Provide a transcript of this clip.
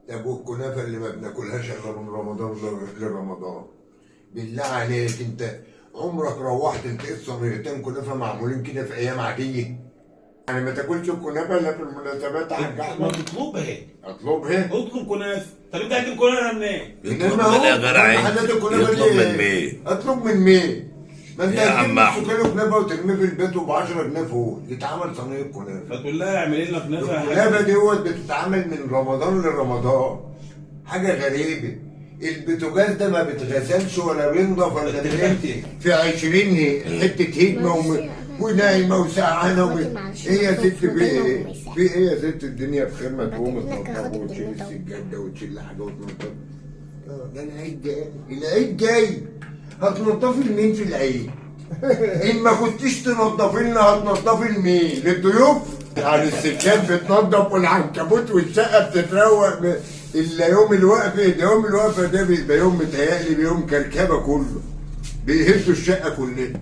طب والكنافه اللي ما بناكلهاش الا من رمضان لرمضان، بالله عليك انت عمرك روحت لقيت صينيتين كنافه معمولين كده في ايام عادية؟ يعني ما تاكلش الكنافه الا في المناسبات يا حاج ما احمد؟ تطلبها. اطلبها؟ اطلب كنافه. طب انت هتجيب كنافه منين؟ إنما يطلب هو من ايه غير عين؟ محلات الكنافه يطلب دي من مين؟ اطلب من مين؟ ما انت يا عم هتجيب نص أحمد. كيلو كنافه وترميه في البيت وب 10 جنيه فوق يتعمل صينية كنافه. فتقول لها اعملي لنا كنافه يا حاج. الكنافه ديت بتتعمل من رمضان لرمضان. حاجة غريبة، البوتاجاز ده ما بيتغسلش ولا بينضف ولا بينتهي في 20 حتة هدمه ونايمه وسقعانه ايه يا ست في ايه؟ في ايه يا ست؟ الدنيا بخير، ما تقوم تنضف وتشيل السجادة وتشيل حاجة وتنضف. ده العيد جاي، العيد جاي، هتنضفي لمين في العيد؟ ان ما كنتيش تنضفي لنا هتنضفي لمين؟ للضيوف؟ يعني السجاد بتنضف والعنكبوت والشقه بتتروق الا يوم الوقفة ده. يوم الوقفة ده بيبقى يوم متهيألي بيوم كركبه كله، بيهزوا الشقة كلها.